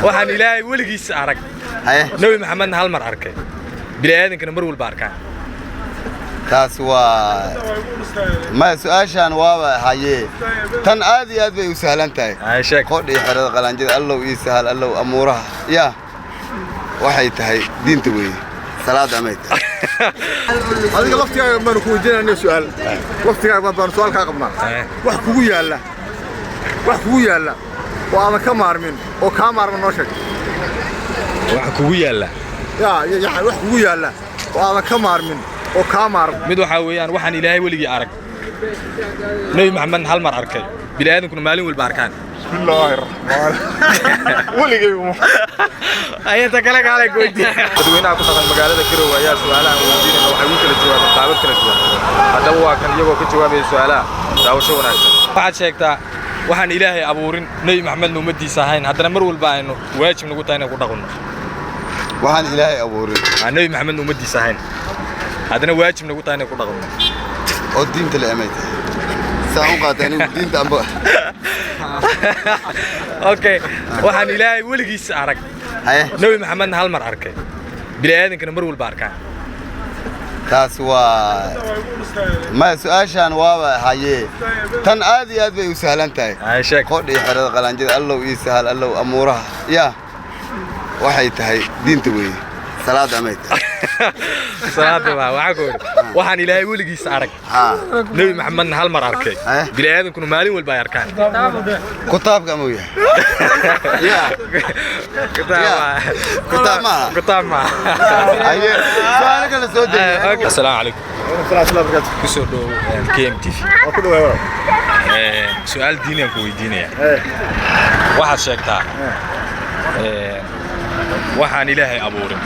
Waxaan Ilaahay weligiis arag, Haye. Nebi Maxamedna hal mar arkay, bini'aadankana mar walba arkaan. Taas waa maya, su-aashaan waaba haye, tan aad iyo aad bay u sahlan tahay. Ay, sheeg. Qodh iyo xerada qalaanjada, Allow ii sahal, Allow amuuraha. Yaa, waxay tahay diinta weeye, salaada amay tahay. Adiga laftigaaga baanu ku weydiinayna su'aal, laftigaaga baanu su'aal kaa qabnaa. Wax kugu yaalla, wax kugu yaalla oo aadan ka maarmin oo kaa maarman, noo sheeg. Waxa kugu yaalla? Yaa ya, wax kugu yaalla oo aadan ka maarmin oo kaa maarman. Mid waxaa weeyaan waxaan Ilaahay weligii arag, Nebi Maxamedna hal mar arkay, bini'aadankuna maalin walba arkaan. Bismillaahi raxmaan, weligay. Ayata kale kaalay weydiiya. Dadweynaha ku dhaqan magaalada Garowe ayaa su'aalahan weydiinayna waxay ugu kala jawaabeen qaabab kala duwan. Haddaba waa kan iyagoo ka jawaabaya su'aalaha. Daawasho wanaagsan. Waxaad sheegtaa waxaan Ilaahay abuurin, Nebi Maxamedna ummaddiisa ahayn, haddana mar walba aynu waajib nagu tahay inaan ku dhaqanno. Waxaan Ilaahay abuurin, aan Nebi Maxamedna ummaddiisa ahayn, haddana waajib nagu tahay inaan ku dhaqanno. Oo diinta le amay tahay, saan u qaatay anigu diinta amba. Okay, waxaan Ilaahay weligiis arag, Haye. Nebi Maxamedna hal mar arkay, bini'aadankana mar walba arkaan. Taas waa maya, su-aashaan waaba haye, tan aad iyo aad bay u sahlan tahay. Ay, sheeg. Qodh iyo xerada qalaanjada, Allow ii sahal, Allow amuuraha. Yaa, waxay tahay diinta weeye, salaada amay tahay. Salaada baa waxaa ku yidhi waxaan Ilaahay weligiis arag, Nebi Maxamedna hal mar arkay, bini'aadankuna maalin walba ay arkaan. Kutaabka amuu yahay ya? Kitaab maaha. Kitaab maaha. Haye, su-aalo kale soo dejiya. Assalaamu calaykum, kusoo dhow KMTV. Waa ku dhawaay, walaal. Su-aal diini aan ku weydiinaya. Waxaad sheegtaa waxaan Ilaahay abuurin,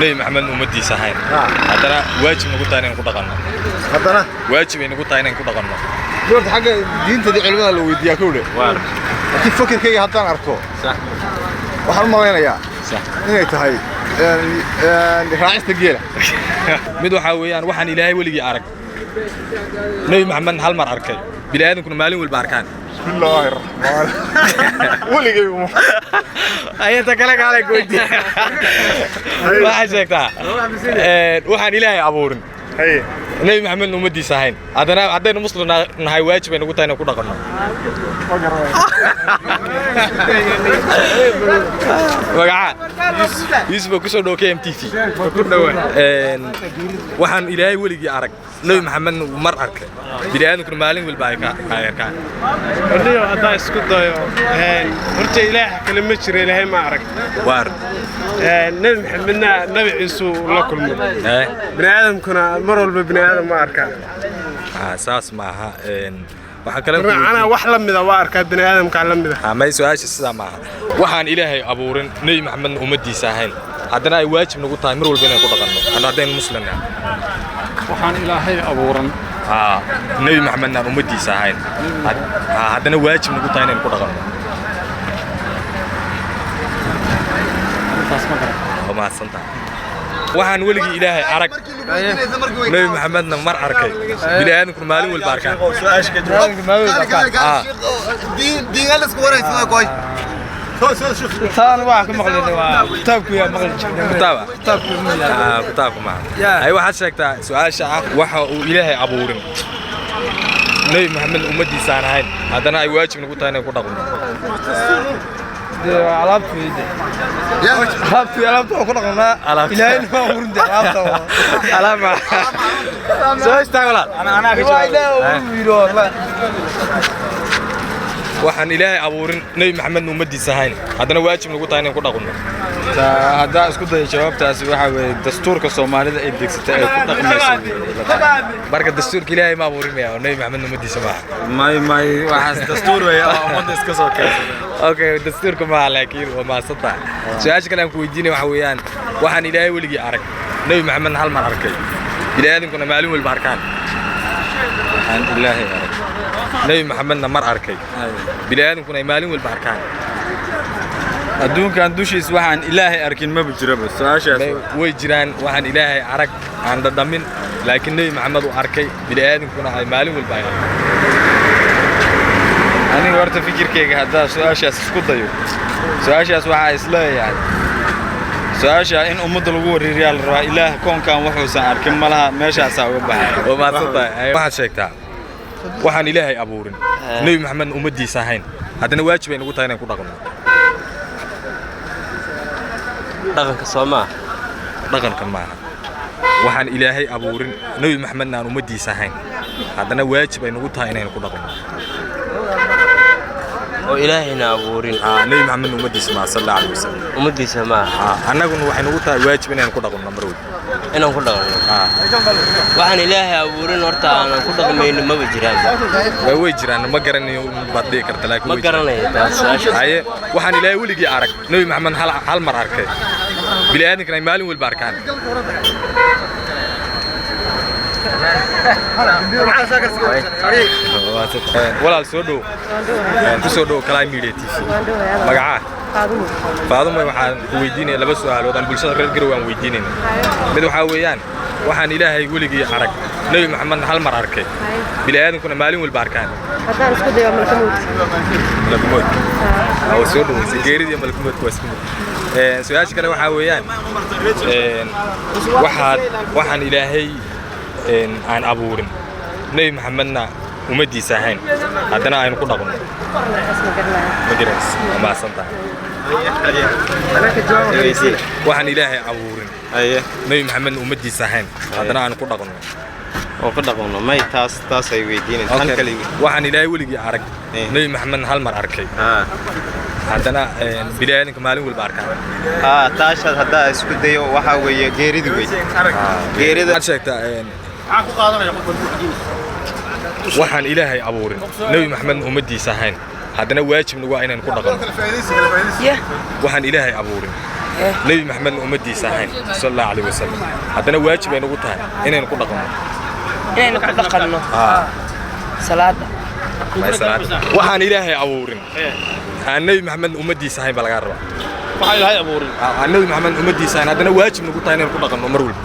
Nebi Maxamedna ummaddiisa ahayn, haddana waajib nagu tahay inaan ku dhaqanno. Haddana waajib ay nagu tahay inaan ku dhaqanno. Horta xagga diinta culimada la weydiiyaa kowdhe, laakiin fakirkayga haddaan arko, waxaan u malaynayaa inay tahay raacista geela. Mid waxaa weeyaan waxaan Ilaahay weligii arag, Nebi Maxamedna hal mar arkay, bini'aadankuna maalin walba arkaan. Bismillaahi raxmaan, weligay. Ayata kale kaalay weydiiya. Waxaad sheegtaa waxaan Ilaahay abuurin, Haye. Nebi Maxamedna ummaddiisa ahayn, haddana haddaynu muslim nahay waajib ay nagu tahay inaan ku dhaqanno. Ma garanayo. Magaca? Yuusuf. Oo kusoo dhow KMTV. Waxaan Ilaahay weligii arag, Nebi Maxamedna uu mar arkay, bini'aadankuna maalin walba ay arkaan. Horniyo, haddaan isku dayo, horta Ilaah kale ma jiro, Ilaahay ma arag. Waar. Nebi Maxamedna Nabi Ciisuu la kulmo. Bini aadamkuna mar walba bini aadam ma arkaa. Saas maaha. Waxaa kale Macnaha wax la mida waa arkaa, bini aadamkaa la mida. May, su-aasha sidaa maaha. Waxaan Ilaahay abuurin, Nebi Maxamedna ummaddiisa ahayn, haddana ay waajib nagu tahay mar walba inaan ku dhaqanno haddaynu muslim nahay. Waxaan Ilaahay abuuran, Nebi Maxamedna aan ummaddiisa ahayn, haddana waajib nagu tahay inaynu ku dhaqanno. Taas ma garan. Waa mahadsantahay. Waxaan weligii Ilaahay arag, Nebi Maxamedna mar arkay, bini aadamkuna maalin walba arkaan. Taan waxaa ka maqlayna waa kitaabku, yaa maqli jirnay. Kitaaba. Kitaabku ma yahay? Kitaabka maaha. Ay, waxaad sheegtaa su-aasha ah waxa uu Ilaahay abuurin, Nebi Maxamed ummaddiisa aan ahayn, haddana ay waajib nagu tahay inay ku dhaqmo. Dee waa alaabtu wey, dee alaabtu, alaabta waa ku dhaqnaa. Alaabta. Ilaahayna waa abuurin dee alaabta waa. Alaama soo istaag, walaal. Waa Ilaahay uu yidhi wallahi. Waxaan Ilaahay abuurin, Nebi Maxamedna ummaddiisa ahayn, haddana waajib nagu tahay inaan ku dhaqno. Haddaa isku dayo jawaabtaasi, waxaa weeye dastuurka Soomaalida ay degsatay ay ku dhaqmayso. Marka dastuurka Ilaahay ma abuurin maya oo Nebi Maxamedna ummaddiisa maaha? May, may, waxaas dastuur weeye oo ummadda iska soo keensatay. Okay, dastuurka maaha, laakiin waa mahadsantahay. Su-aasha kale aan ku weydiinaya waxa weeyaan waxaan Ilaahay weligii arag, Nebi Maxamedna hal mar arkay, bini aadamkuna maalin walba arkaan. Waxaan Ilaahay arag, Nebi Maxamedna mar arkay, bini aadamkuna ay maalin walba arkaan. Adduunkan dushiis waxaan Ilaahay arkin maba jiraba su-aashaas. Way jiraan waxaan Ilaahay arag, aan dhadhamin, laakiin Nebi Maxamed uu arkay, bini aadamkuna ay maalin walba ay arkaan. Aniga horta fikirkayga haddaa su-aashaas isku dayo. Su-aashaas waxaa isleeyahay, su-aasha in ummadda lagu wareeriyaa la rabaa. Ilaah koonkan wuxuusan arkin ma laha, meeshaasaa uga baxay. Waa mahadsan tahay. Waxaad sheegtaa waxaan Ilaahay abuurin, Nebi Maxamed ummaddiisa ahayn, haddana waajib ay nagu tahay inaan ku dhaqno. Dhaqanka soo maaha? Dhaqanka maaha. Waxaan Ilaahay abuurin, Nebi Maxamedna aan ummaddiisa ahayn, haddana waajib ay nagu tahay inaynu ku dhaqno. Oo Ilaahayna abuurin. Nebi Maxamedna ummaddiisa maaha, sal Allahu alayhi wasalam. Ummaddiisa maaha. Annaguna waxay nagu tahay waajib inaynu ku dhaqno mar walba. Inaan ku dhaqno waxaan Ilaahay abuurin, horta aanan ku dhaqmayno maba jiraan. Way jiraan, ma garanayo baad dhihi karta, laakiin Ma way jiraan. garanayo taas su-aasha. Haye, waxaan Ilaahay weligii arag, Nebi Maxamed hal mar arkay, bini aadamkana ay maalin walba arkaan. Walaal, soo dhow, ku soo dhow Kalay Media TV. Magacaa? Faadumo. Waxaan ku weydiinaya laba su'aalood aan bulshada reer Garowe aan weydiinayna. Mid waxaa weeyaan, waxaan Ilaahay weligii arag, Nebi Maxamedna hal mar arkay, bini aadamkuna maalin walba arkaan. Haddaan isku dayo, malkamood. Malakmood oo soo dhaweysay. Geerida iyo malakmoodka waa isku mid. Su-aasha kale waxaa weeyaan, waxaad waxaan Ilaahay aan abuurin, Nebi Maxamedna ummaddiisa ahayn, haddana aynu ku dhaqno. Ma garanaysa? Waa mahadsan tahay. Waxaan Ilaahay abuurin, Nebi Maxamedna ummaddiisa ahayn, haddana aanu ku dhaqno. Oo ku dhaqano may, taas ay weydiinaysa tan kale. Waxaan Ilaahay weligii arag, Nebi Maxamedna hal mar arkay, haddana bini aadamka maalin walba arkaan. Haa, taashaad haddaa isku dayo, waxaa weeye geerida wey, geerida. Waxaad sheegtaa waxaan Ilaahay abuurin, Nebi Maxamedna ummaddiisa ahayn, haddana waajib nagu ah inaynu ku dhaqanno. Waxaan Ilaahay abuurin, Nebi Maxamedna ummaddiisa ahayn, sal Allahu alayhi wasalam, haddana waajib ay nagu tahay inaynu ku dhaqanno. Inaynu ku dhaqanno salaada. May salaada. Waxaan Ilaahay abuurin, aan Nebi Maxamedna ummaddiisa ahayn baa lagaa rabaa. Waxaa Ilaahay abuurin. Aan Nebi Maxamed ummaddiisa ahayn, haddana waajib nagu tahay inaynu ku dhaqanno mar walba.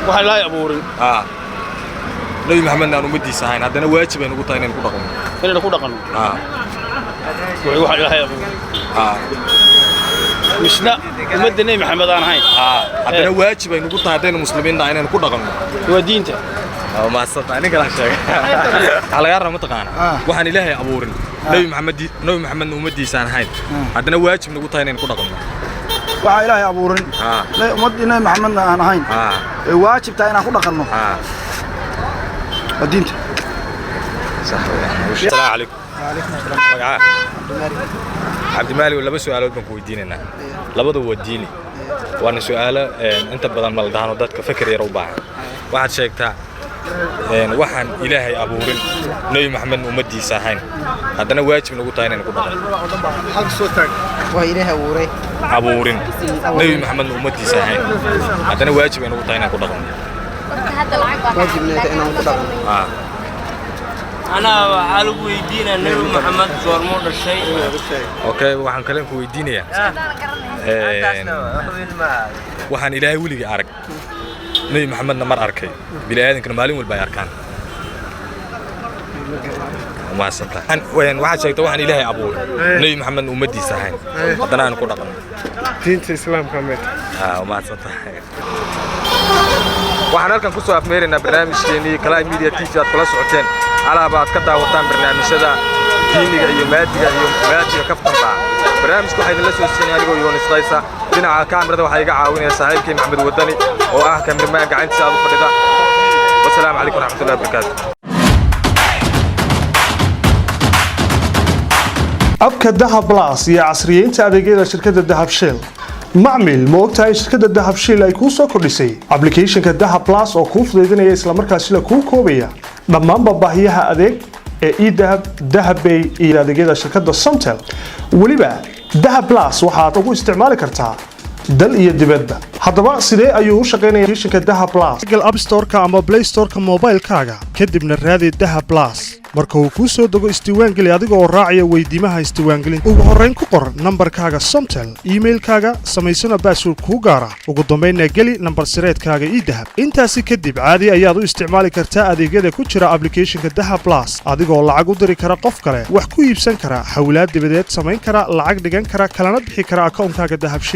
Waxaa Ilaahay abuurin. Nebi Maxamedna aan ummaddiisa ahayn, haddana waajib ay nagu tahay inaynu ku dhaqanno. Inaynu ku dhaqanno. Waxaa Ilaahay abuurin, misna ummadda Nebi Maxamed aan ahayn. Haddana waajib ay nagu tahay haddaynu muslimiin nahay inaynu ku dhaqanno. Waa diinta. Waa mahadsantahay. Nin kala sheegay. Waxaa lagaa rabaa, mataqaana, waxaan Ilaahay abuurin, Nebi Maxamed, Nebi Maxamedna ummaddiisa aan ahayn, haddana waajib nagu tahay inaynu ku dhaqanno. Waxaa Ilaahay abuurin, ummaddii Nebi Maxamedna aan ahayn, ee waajib tahay inaan ku dhaqanno, waa diinta. Asalaamu calaykum. Magacaa? Cabdimaali. Laba su'aalood baan ku weydiinaynaa, labada waa diini, waana su'aalo inta badan maldahano dadka feker yar u baahan. Waxaad sheegtaa waxaan Ilaahay abuurin, Nebi Maxamedna ummaddiisa ahayn, haddana waajib nagu tahay inaynu ku dhaqanno. Waa Ilaahay abuuray. Abuurin, Nebi Maxamedna ummaddiisa ahayn, haddana waajib ay nagu tahay inaan ku dhaqanno. Waajibna inaan ku dhaqno. Anaa waxaa lagu weydiinaa, Nebi Maxamed goormuu dhashay? Okay, waxaan kale ku weydiinayaa waxaan Ilaahay weligii arag, Nebi Maxamedna mar arkay, bini aadankana maalin walba ay arkaan. Mahadsantahay. Waxaad sheegtay waxaan Ilaahay abuuray, Nebi Maxamedna ummaddiisa ahayn, haddana aan ku dhaqanno. Diinta Islaamka meet. Waa mahadsantahay. Waxaan halkan ku soo afmeeraynaa barnaamijkeenii Kalay Media TV aad kula socoteen. Alaaba aad ka daawataan barnaamijyada diiniga iyo maadiga iyo maadiga kaftanba. Barnaamijka waxaa idinla soo siinay anigoo Yoonis Kaysa. Dhinaca kaamirada waxaa iga caawinaya saaxiibkii Maxamed Wadani oo ah kaamiramaan gacantiisa aad u fadhida. Wasalaamu calaykum waraxmatullahi wabarakaatu. Abka Dahab Plus iyo casriyeynta adeegyada shirkadda Dahab Shell. Macmil, ma ogtahay shirkadda Dahab Shell ay kuu soo kordhisay applicationka Dahab Plus oo kuu fudaydinaya islamarkaasina kuu koobaya dhammaanba baahiyaha adeeg ee eDahab, Dahabbay iyo adeegyada shirkadda Somtel? Weliba Dahab Plus waxaad ugu isticmaali kartaa dal iyo dibadba. Haddaba, sidee ayuu u shaqaynaya applicationka Dahab Plus? Google App Store-ka ama Play Store-ka moobaylkaaga, kadibna raadi Dahab Plus. Marka uu kuu soo dego, isdiiwaangeli adiga oo raacaya weydiimaha isdiiwaangelinta. Ugu horrayn ku qor nambarkaaga Somtel, iimailkaaga, samaysana password kuu gaara. Ugu dambaynna geli nambar sireedkaaga eDahab. Intaasi kadib caadi ayaad u isticmaali kartaa adeegyada ku jira applicationka Dahab Plus, adigoo lacag u diri kara qof kale, wax ku iibsan kara, xawlaad dibadeed samayn kara, lacag dhigan kara, kalana bixi kara akoonkaaga Dahabshiil.